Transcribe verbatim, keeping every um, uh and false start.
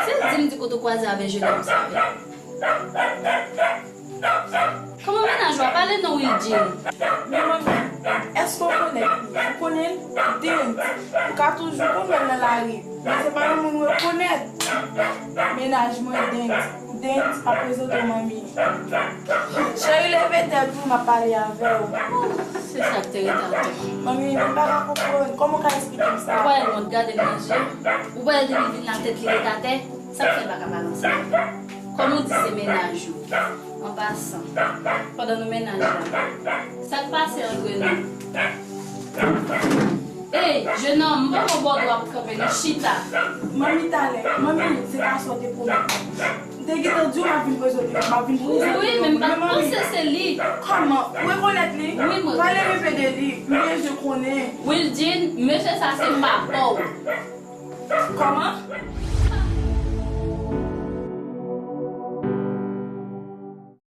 Se di m di kote w kwaze avè jennonm sa, wi. Kòman mennaj ou a? Pale non, Wildjine. Men manmi, èske w konèt li? Ou konnen l? Dent. Ou ka toujou konn wè l nan lari. Men se pa yon moun ou rekonèt. Mennaj mwen, Dent. Dent ap prezante w manmi. Cheri, leve tèt ou, m ap pale avè w. Se sa k te ret atò. Manmi, m pa ka konprann. Kòman w ka eksplike m sa? Ou pa wè l wont, gade l nan je. Ou pa wè l depi l vin la tèt li ret atè? Sa k fè l pa ka pale ansanm? Kòm ou di se mennaj ou. An pasan, pandan nou mennaj la, sa k pase antre nou? Ey, jennonm, m poko bò dwa pou kanpe non, chita. Manmi talè, manmi, se pa sa w te pwomèt mwen. M te gentan di w m ap vin prezante, m ap vin prezante. Wi, men m pa t panse se li. Kòman? Ou rekonèt li? Wi, mwen rekonèt. Pale m enpe de li, m bezwen konnen. Wildjine, mesye sa se papa w. Kòman?